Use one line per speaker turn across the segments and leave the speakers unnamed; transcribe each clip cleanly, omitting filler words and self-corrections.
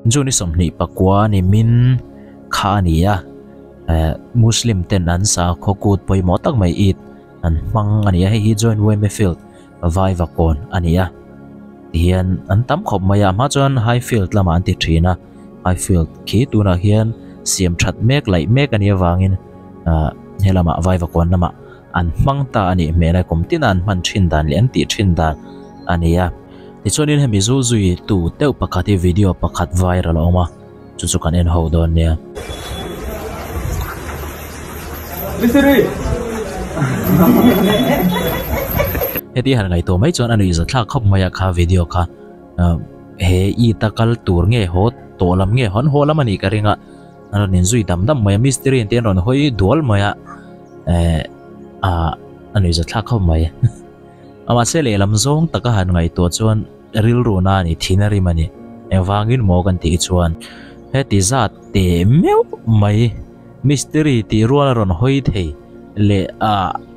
June 29 ni min kha a ni a, Muslim ten an sakhaw kut pawimawh tak mai Eid an hmang a ni a, hei hi Joint Yma Field Vaivakawn a ni a, tihian an tam khawp mai a, a hma chuan High Field lamah an ti thin a, High Field khi tunah hian siam that mek laih mek a nih avangin ah he lamah Vaivakawn lamah an hmang ta a nih hmel a, kum tina an hman thin dan leh an tih thin dan a ni a. Tichuanin hemi zu zui tu deuh pakhat hi video pakhat viral a awm a, chu chu kan en ho dawn nia. Heti han ngaihtuah mai chuan a nuihza thlak khawp mai a kha video kha he i ta kal tur nge haw tawh lam nge hawn haw lam a nih ka ring a, an rawn inzui dam dam mai a mistiri te an rawn hawi dual mai a eh ah a nuihza thlak khawp mai. Mahse lehlam zawng taka han ngaihtuah chuan rilru na a ni, thin a rim a ni. Engvangin maw kan tih chuan heti zat teh meuh mai mistiri tih rual a rawn hawi thei leh a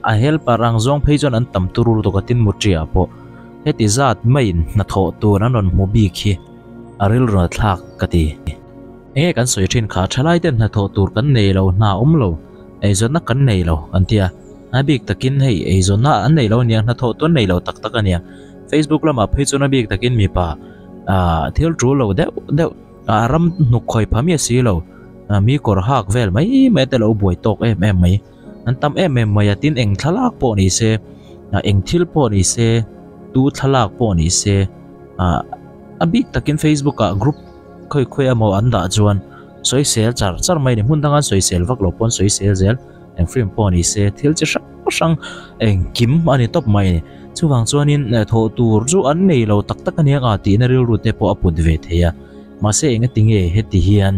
a helper ang zawng phei chuan an tam tur lutuk a tin mutria pawh heti zat maiin hnathawh tur an rawn hmu bik hi a rilru na thlak ka ti. Enge kan sawi thin kha thalai ten hnathawh tur kan nei lo hna awm lo eizawnna kan nei lo an ti a. A bik takin hei eizawnna an nei lo ania hnathawh tu an nei lo tak tak ania Facebook lamah phei chuan a bik takin mipa ah thil tul lo deuh deuh ah ram hnuk khawi pha miah si lo ah mi kawr hak vel mai mai te lo buai tawk em em mai an tam em em mai a tin eng thlalak pawh ni se ah eng thil pawh ni se tu thlalak pawh ni se ah a bik takin Facebook ah group khawi khawi emaw an dah chuan sawisel char char mai a ni hmun danga sawisel vak lo pawn sawisel zel. Eng film pawh ni se thil chi hrang hrang engkim a ni tawp mai a ni. Chuvang chuanin thawh tur chu an nei lo tak tak aniang a tihna rilru te pawh a put ve thei a. Mahse engati nge heti hian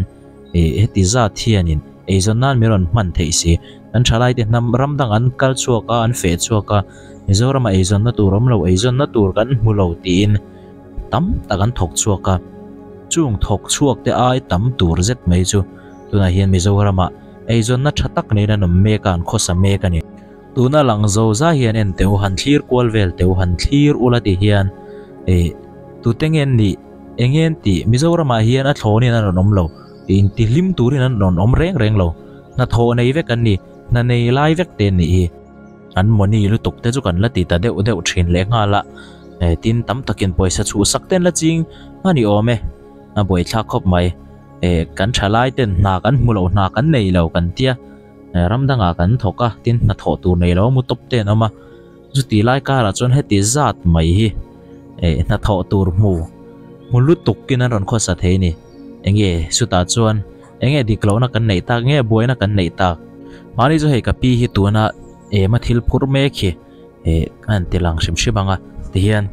ih heti zat hianin eizawn nan min rawn hman theih si. Kan thalaite hnam ram dang an kal chhuak a, an feh chhuak a, Mizorama eizawnna tur awm lo, eizawnna tur kan hmu lo tiin tam tak an thawk chhuak a. Chung thawk chhuak te ai tam tur zet mai chu tunah hian Mizoramah Eizawnna tha tak neiin an awm mek a, an khawsa mek a ni. Tuna lang zo zai hian en teh u, han thlir kual vel teh u, han thlir ula ti hian eh tute nge an nih, eng nge an tih, Mizoramah hian a thlawnin an rawn awm lo, intihlim turin an rawn awm reng reng lo, hnathawh nei vek an ni, hna nei lai vek te an nih hi. An mawni lutuk te chu kan la ti ta deuh deuh thin lehnghal a, eh tin tam takin pawisa chhuhsak te an la ching a ni awm e, a buaithlak khawp mai. Eh kan thalai ten hna kan hmu lo hna kan nei lo kan tia eh ram dangah kan thawk a tin hnathawh tur nei lo mu tawp te an awm a chuti lai karah chuan heti zat mai hi eh hnathawh tur hmu hmu lutuk in an rawn khawsa thei a ni enge chutah chuan enge dik lohna kan neih tak nge buaina kan neih tak mahni chu hei ka pi hi tuna ema thil phur mek hi eh a han ti lang hrim hrim ang a tihian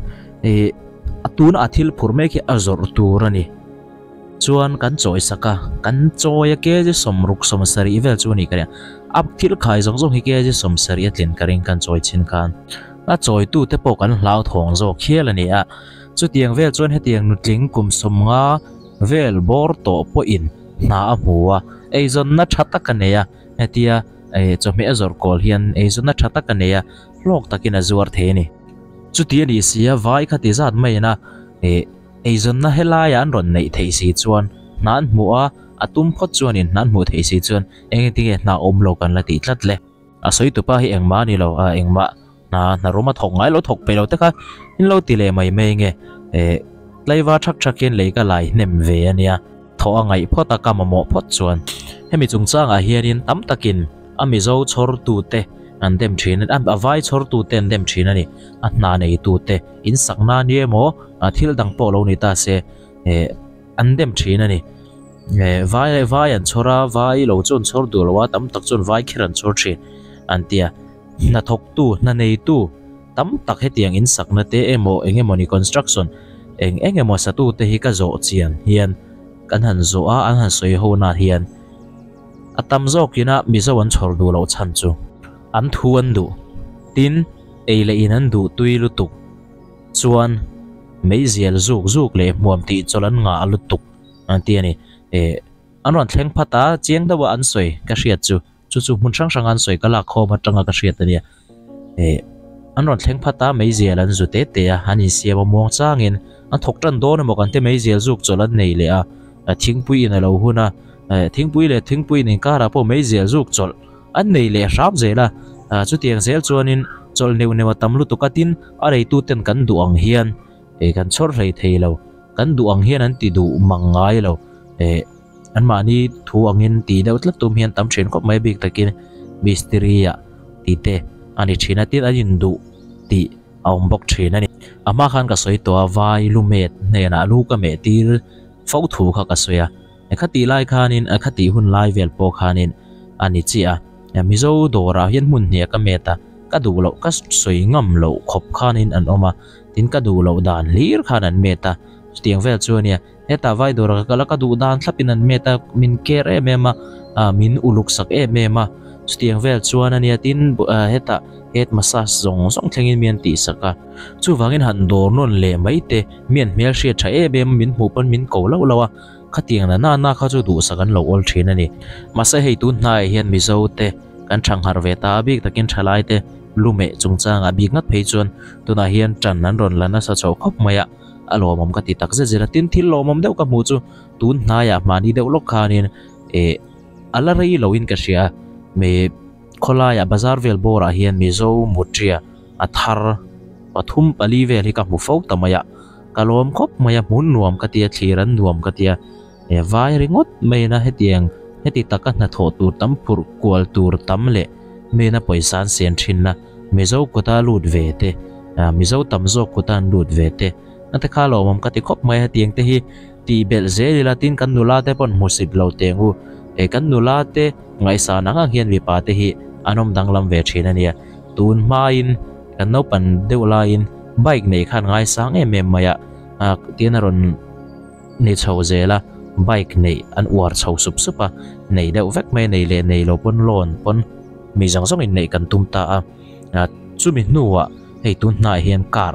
eh a tuna a thil phur mek hi a zawrh tur a ni. Chuan kan chawi sak a, kan chawi a kg sawmruk sawmsarih vel chu a nih ka ring a, a thil khai zawng zawng hi kg sawmsarih a tlin ka ring kan chawi chhin khan a chawitu te pawh kan hlauthawng zawk hial a ni a, chutiang vel chuan hetiang nutling kum sawmnga vel bawr tawh pawhin hna a hmu a, eizawnna tha tak a nei a, hetia eh chawhmeh a zawrh kawl hian eizawnna tha tak a nei a, hlawk takin a zuar thei a ni. Chuti a nih si a, vai kha ti zat maiin a eh. Eizawnna helaiah an rawn neih theih si chuan hna an hmuh a, a tum phawt chuanin hna an hmuh theih si chuan engtin nge hna awm lo kan la tih tlat le. A sawi tupa hi engmah a ni lo a, engmah hna hna rum a thawk ngai lo thawk peih lo te kha in lo ti leh mai mai nge eh tlaiva thak thak hian lei ka lai hnem ve a nia, thawh a ngaih phawt a ka mamawh phawt chuan hemi chungchangah hianin tam takin a Mizo chhawrtute an dem thin a, a vai chhawrtute an dem thin a ni, a hna neitute. In sak nan hi emaw ah thil dang pawh lo ni ta se eh an dem thin a ni. Eh vai vai an chhawr a, vai lo chu an chhawr duh lo a, tam tak chuan vai kher an chhawr thin an ti a. Hnathawktu, hna neitu tam tak hetiang in sakna te emaw eng emaw ni construction eng eng emaw satu te hi ka zawh chian hian kan han zawh a, an han sawi ho na hian a tam zawkin a Mizo an chhawr duh loh chhan chu an thu an duh. Tin. Ei leh in an duh tui lutuk chuan meizial zuk zuk leh hmuam tih chawlh an ngah lutuk an ti a ni. Eh an rawn thleng phat a, chiang deuha an sawi ka hriat chu, chu chu hmun hrang hranga an sawi ka lak khawm atanga ka hriat a nia. Eh an rawn thleng phat a, meizial an zu te te a, an insiam a muang changin an thawk tan dawn emaw kan ti meizial zuk chawlh an nei leh a. Thingpui in a lo hun a, thingpui leh thingpui in inkarah pawh meizial zuk chawlh an nei leh hram zel a, chutiang zel chuanin chawlh neuh neuh a tam lutuk a, tin a reituten kan duh ang hian kan chhawr hlei thei lo, kan duh ang hian an ti duh mang ngai lo, anmahni thu angin tih deuh tlat tum hian tam thin khawp mai bik takin mistiri ah tih te a ni thin a, tin an induh tih a awm bawk thin a ni. A hma khan ka sawi tawh a, vai lumet hnenah lu ka meh tir fo thu kha ka sawi a, khatih lai khanin khatih hun lai vel pawh khanin a ni chiah a, Mizo dawrah hian hmun hniah ka met a, ka duh loh ka sawi ngam loh khawp khanin an awm a, tin ka duh loh dan hlir khan an met a, chutiang vel chu a nia, hetah vai dawrah ka kal a, ka duh dan thlapin an met a, min care em em a, min uluk sak em em a, chutiang vel chuan a nia, tin hetah head massage zawng zawng thlengin mi an tihsak a. Chuvangin han dawr nawn leh mai te, mi an hmel hriat tha em em a, min hmuh pawn min ko loh loh a, khatiang na na na kha chu duhsak an lo awl thin a ni. Mahse hei tun hnaiah hian Mizo te kan thangharh ve ta a, bik takin thalai te lumeh chungchangah bik ngat phei chuan tunah hian tan an rawn la nasa chho khawp mai a, a lawmawm ka ti tak zet zet a. Tin, thil lawmawm deuh ka hmuh chu tun hnaiah mahni deuh lawk khanin eh a la rei loin ka hria, me khawlaiah bazar vel bawrah hian Mizo mutria a thar pathum pali vel hi ka hmu fo ta mai a, ka lawm khawp mai a, hmun nuam ka tia, thlir an nuam ka tia, he vai ringawt mai ina hetiang heti taka hnathawh tur tam phurh kual tur tam leh mena pawisa an sen thin a, Mizo kuta lut ve te, Mizo tam zawk kuta an lut ve te, a te kha lawmawm ka ti khawp mai a, hetiang te hi tih belh zel ila tin kan nula te pawn hmusit lo teng u, he kan nula te ngaihsan ang ang hian mipa te hi an awm danglam ve thin a nia. Tun hmain kan naupan deuh laiin bike neih khan ngaisang em em mai a, tin a rawn ni chho zel a, bike neih an uar chho sup sup a, nei deuh vek mai nei leh nei lo pawn loan pawn mi zawng zawng in neih kan tum ta a, chumi hnuah hei tun hnaiah hian car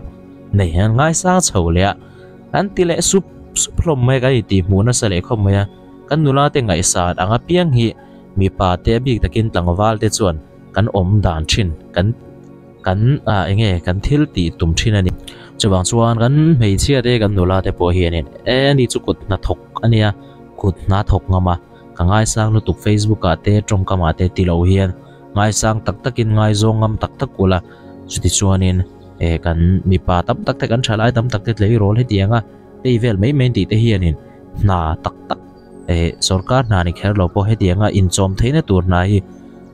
nei hian ngaisang chho leh a, an ti leh sup sup hlawm mai a, kan intih hmuh nasa leh khawp mai a, kan nula te ngaihsan ang apiang hi mipa te a bik takin tlangval te chuan kan awm dan thin kan kan ah enge kan thil tih tum thin a ni. Chuvang chuan kan hmeichhia te kan nula te pawh hianin e ni chu kut hnathawk a nia kut hna thawk ngam a ka ngaisang lutuk facebook ah te tawngkam ah te ti lo hian ngaisang tak takin ngaizawng ngam tak tak ula chuti chuanin e kan mipa tam tak te kan thalai tam tak te tleirawl hetiang a tei vel mai mai tih te hianin hna tak tak Eh, sorkar hna ni kher lo pawh hetianga inchawm theihna tur hna hi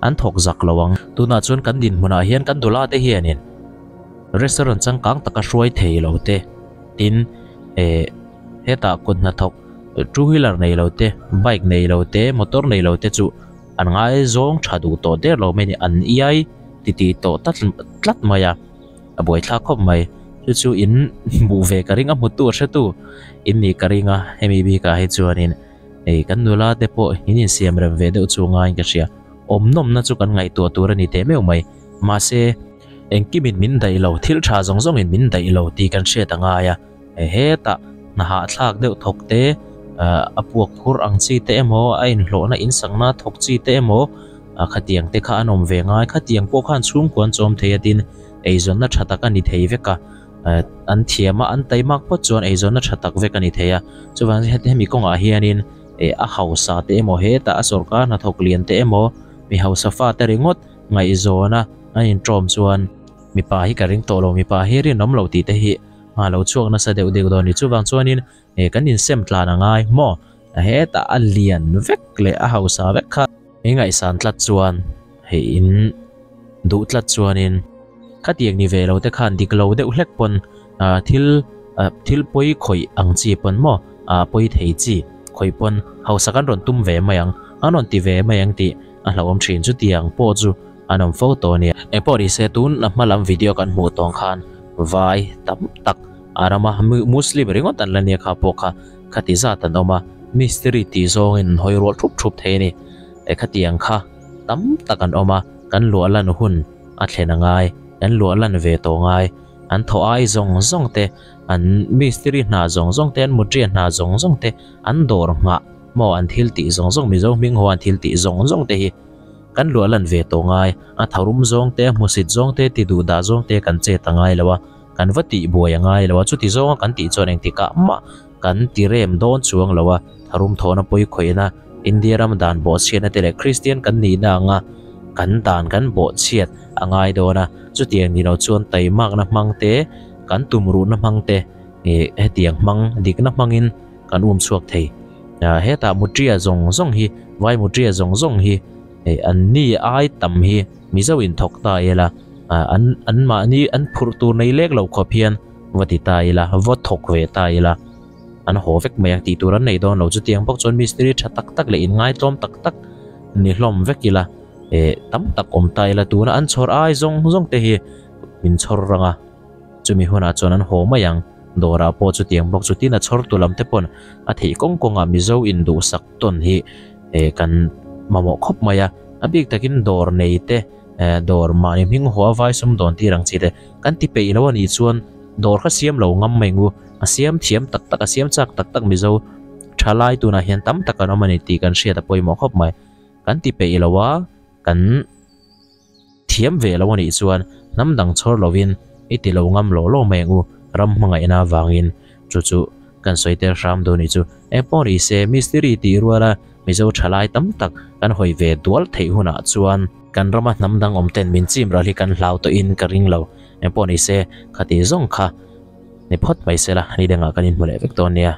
an thawk zak lo ang. Tunah chuan kan dinhmunah hian kan dula te hianin restaurant changkang taka hruai thei lo te, tin eh hetah kut hnathawk two wheeler nei lo te, bike nei lo te, motor nei lo te chu an ngaizawng tha duh tawh der lo mai a ni, an iai titih tawh tlat mai a. A buaithlak khawp mai. Chu chu in hmuh ve ka ring a, hmutu a hretu in nih ka ring a, hemi bikah hi chuanin hei kan nula te pawh in insiam rem ve deuh chu ngaiin ka hria. Awm nawmna chu kan ngaihtuah tur a ni teh meuh mai. Mahse, engkimin min daih lo, thil tha zawng zawngin min daih lo tih kan hriat a ngai a. Hetah hna hahthlak deuh thawk te, a puak phur ang chi te emaw, a inhlawhna insakna thawk chi te emaw, khatiang te kha an awm ve ngai. Khatiang pawh khan chhungkua an chawm thei a tin eizawnna tha tak a ni thei vek a, an thiam a, an taimak phawt chuan eizawnna tha tak vek a ni thei a. Chuvangin hemi kawngah hianin a hausa te emaw hetah a sawrkar hnathawk lian te emaw mi hausa fate ringawt ngaihzawna an inṭawm chuan mipa hi ka ring tawh lo, mipa hi rinawm lo tih te hi a lo chhuak nasa deuh deuh dawn a ni. Chuvang chuanin kan insem tlan a ngai maw? Hetah a lian vek leh a hausa vek kha. I ngaihsan tlat chuan hei in duh tlat chuanin khatiang ni ve lo te khan dik lo deuh hlek pawn thil thil pawi khawih ang chi pawn maw pawi thei chi khawih pawn hausa kan rawn tum ve mai ang an rawn ti ve mai ang tih a hlauhawm thin chutiang pawh chu an awm fo tawh a nia. Engpawh ni se tun a hma lam video kan hmuh tawng khan vai tam tak a rama muslim ringawt an la nia kha pawh kha Khati zat an awm a, mistiri tih zawngin an hawi rual thup thup thei a ni. E khatiang kha tam tak an awm a, kan luah lan hun a thlen a ngai, kan luah lan ve tawh ngai. An thaw ai zawng zawng te, an mistiri hna zawng zawng te, an mutria hna zawng zawng te, an dawr nghah maw an thil tih zawng zawng, Mizo hming ho an thil tih zawng zawng te hi kan luah lan ve tawh ngai. A tharum zawng te, a hmusit zawng te, ti duh dah zawng te kan chet a ngai lo a, kan va tih buai a ngai lo a, chuti zawnga kan tih chuan engtikah mah. kan ti rem dawn chuang lo a, tharum thawhna pawi khawihna, India ram dan bawhchhiatna te leh Kristian kan nihna anga kan dan kan bawhchhiat a ngai dawn a, chutiang ni lo chuan taimakna hmang te, kan tumruhna hmang te, ih hetiang hmang dikna hmangin kan um chhuak thei. Hetah mutria zawng zawng hi, vai mutria zawng zawng hi ih an ni ai tam hi Mizo in thawk ta ila, an an mahni an phurh tur nei lek lo khawp hian va ti ta ila, va thawk ve ta ila. An haw vek mai ang tih tur an nei dawn lo. Chutiang bawk chuan mistiri tha tak tak leh inngaitlawm tak tak ni hlawm vek ila eh tam tak awm ta ila tuna an chhawr ai zawng zawng te hi min chhawr rang a, chumi hunah chuan an haw mai ang. Dawrah pawh chutiang bawk chu tin a chhawr tu lam te pawn a theih kawng kawngah Mizo induhsak tawn hi eh kan mamawh khawp mai a, a bik takin dawr nei te eh dawr mahni hming haw a vai sum dawn tir ang chi te kan ti peih lo a nih chuan dawr kha siam lo ngam mai ngu. A siam thiam tak tak, a siam chak tak tak Mizo thalai tunah hian tam tak an awm a ni tih kan hriat a pawimawh khawp mai. Kan ti peih lo a, kan thiam ve lo a nih chuan hnam dang chhawr lovin i ti lo ngam law law mai ang u, ram hmangaihna avangin chu chu kan sawi tel hram dawn nih chu. Engpawh ni se mistiri tih ruala Mizo thalai tam tak kan hawi ve dual theih hunah chuan kan rama hnam dang awm ten min chim ral hi kan hlau tawhin ka ring lo. Engpawh ni se khati zawng kha. Ni phawt mai se la, ni dangah kan inhmu leh vek dawn nia.